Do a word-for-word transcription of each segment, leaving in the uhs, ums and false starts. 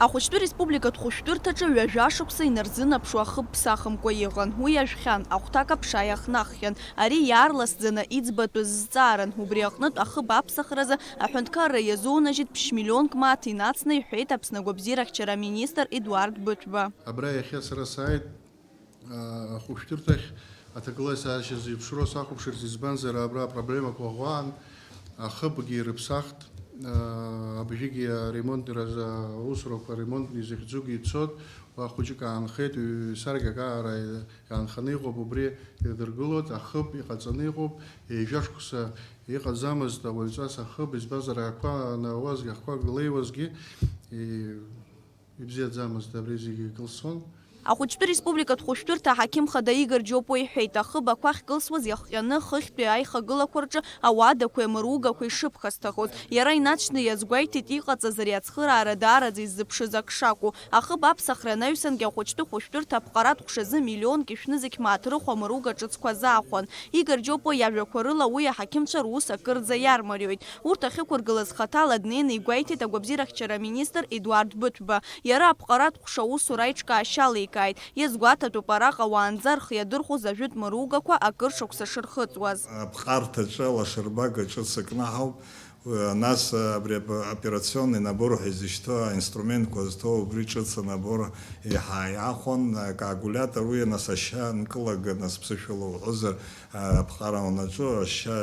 Ахәыҷтәы республикатә хәышәтәырҭаҿы ҩажәа шықәса инарзынаԥшуа ахыб ԥсахымкәа иҟан. Уи ажәхьан, ахәҭак аԥша иахнаххьан. Ари иаарласӡаны иӡбатәыз зҵааран. Убри аҟнытә ахыб аԥсахразы аҳәынҭқарра иазунажьит ԥшь-миллионк мааҭ инацны, иҳәеит Аԥсны агәабзиарахьчара аминистр Едуард Быҭәба. Абра иахьа сара сааит, ахәышәтәырҭахь аҭагылазаашьа зеиԥшроу сахәаԥшырц, избанзар, абра апроблемақәа ӷәӷәан, ахыбгьы ирыԥсахт, абжьыгьы аремонт, аусурақәа аремонтны изыхьӡугьы ицот, уа хәыҷык аанхеит, ҩ-саркьак аара иаанханы иҟоуп, убри ирдыргылоит, ахыб иҟаҵаны иҟоуп, ҩажәа шықәса иҟаӡамызт ауаҩҵас ахыб, избанзар, ақәа анауазгьы, ахқәа леиуазгьы, и-, ибзиаӡамызт, абри зегьы кылсон. Ахәыҷтәы республикатә хәышәтәырҭа аҳақьым хада Игор Џьопуа иҳәеит, ахыб ақәа ахькылсуаз иахҟьаны хыхьтәи аихагылақәа рҿы ауадақәеи амыругақәеи шыԥхасҭахоз. Иара инаҵшьны иазгәеиҭеит, иҟаҵаз ари ацхыраара даараӡа иззыԥшыз ак шакәу. Ахыб аԥсахра анаҩсангьы ахәыҷтәы хәышәтәырҭа аԥҟаратә ҟәшазы миллионк ишәны зегь мааҭ рыхә амыруга ҿыцқәа азаахәан. Игор Џьопуа иажәақәа рыла, уи аҳақьымцәа рус акырӡа иармариоит. Урҭ ахьықәыргылаз хаҭала днеины игәеиҭеит агәабзиарахьчара аминистр Едуард Быҭәба. Иара аԥҟаратә ҟәша аусура аиҿкаашьа аликааит. Иазгәаҭатәуп, араҟа уаанӡа рхы иадырхәоз ажәытә мыругақәа акыр шықәса шырхыҵуаз. Аԥҟарҭаҿы алашарбага ҿыц акнаҳауп. Нас абри ап-, операционный набор ҳәа изышьҭоу аинструментқәа зҭоу убри ҿыц анабор еиҳа иаахәон, акоагулиатор уи, нас ашьа нкылага, нас ԥсышәала уҳәозар, аԥҟара уанаҿу ашьа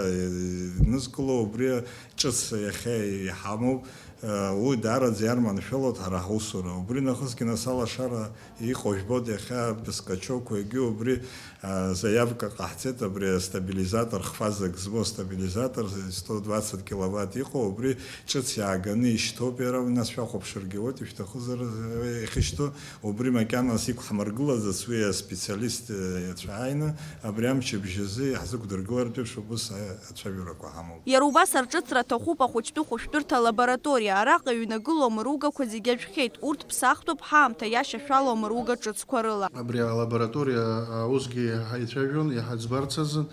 инызкыло убри ҿыц иахьа иҳамоуп. Уи даараӡа иарманшәалоит ҳара ҳусура. Убри нахысгьы нас алашара иҟоу жәбоит, иахьа быскачокқәа егьи убри, а, заявка ҟаҳҵеит, абри астабилизатор, хфазак змоу астабилизатор, сто двадцать киловатт иҟоу, убри ҿыц иааганы ишьҭоуп иара, уи нас шәахәаԥшыргьы ауеит, ишәҭахызар, э, иахьышьҭоу, убри макьаназ иқәҳмыргылаӡац, уи аспециалист, э, иацәааины, абри амчыбжь азы иаҳзықәдыргылартә еиԥш убыс, э, ацәажәарақәа ҳамоуп. Иара убас арҿыцра аҭахуп ахәыҷтәы хәышәтәырҭа алабораториа. Араҟа иҩнагылоу амыругақәа зегьы ажәхьеит. Урҭ ԥсахтәуп, ҳаамҭа иашьашәалоу амыруга ҿыцқәа рыла. Абри алабораториа аусгьы ҳаицәажәон, иҳаӡбарц азын.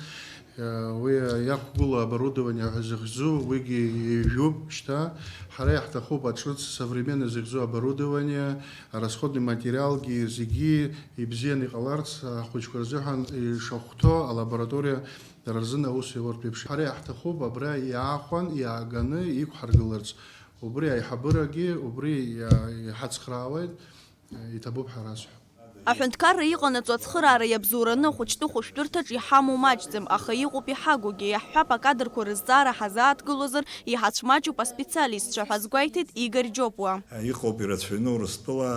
Уи иақәгылоу оборудование ҳәа зыхьӡу, уигьы ҩажәуп шьҭа. Ҳара иаҳҭахуп аҿыц современный зыхьӡу оборудование, расходный материалгьы зегьы ибзианы иҟаларц, ахәыҷқәа рзыҳәан ишахәҭоу алабораториа дара рзын аус иауартә еиԥш. Ҳара иаҳҭахуп абра иаахәан, иааганы иқәҳаргыларц. Убри аиҳабырагьы убри иа-, иҳацхраауеит, иҭабуп ҳәа расҳәап. Аҳәынҭқарра иҟанаҵо ацхыраара иабзоураны ахәыҷтәы хәышәтәырҭаҿ иҳамоу маҷӡам, аха иҟоуп иҳагугьы. Иаҳҳәап, акадрқәа рызҵаара ҳазааҭгылозар, иҳацәмаҷуп аспециалистцәа ҳәа азгәеиҭеит Игор Џьопуа. Иҟоуп ирацәаҩны Урыстәыла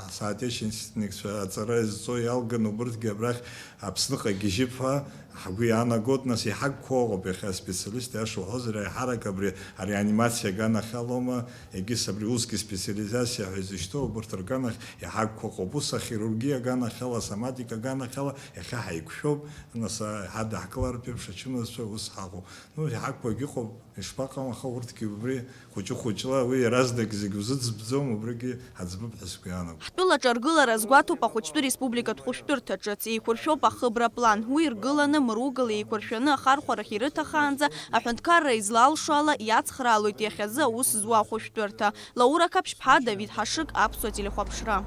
асоотечественникцәа аҵара зҵо иалган, убырҭгьы абрахь Аԥсныҟа гьежьып ҳәа ҳгәы иаанагоит, нас иҳагқәоу ыҟоуп иахьа аспециалист, аиаша уҳәозар, аиҳарак абри ареанимациа аганахьалоума, егьыс абри усгьы специализациа ҳәа изышьҭоу убырҭ рганахь иҳагқәа ыҟоуп. Ус ахирургиа аганахьала, асоматика аганахьала иахьа ҳаиқәшәоуп, нас, а, ҳадаҳкылартә еиԥш ачымазцәа ус ҳаҟоуп. Ну, иҳагқәагь ыҟоуп, ишԥаҟам, аха урҭгьы убри Хәыҷы-хәыҷла уи иаразнак зегь узыӡбӡом, убригьы ҳаӡбып ҳәа сгәы иаанагоит. Ҳтәылаҿы аргылара азгәаҭоуп ахәыҷтәы республикатә хәышәтәырҭаҿыц еиқәыршәоуп ахыбра аплан. Уи иргыланы, мыругала еиқәыршәаны ахархәарахь ирыҭахаанӡа аҳәынҭқарра излалшо ала иацхраалоит иахьазы аус зуа ахәышәтәырҭа. Лаура Қаԥшьԥҳа, Давид Ҳашыг, Аԥсуа телехәаԥшра.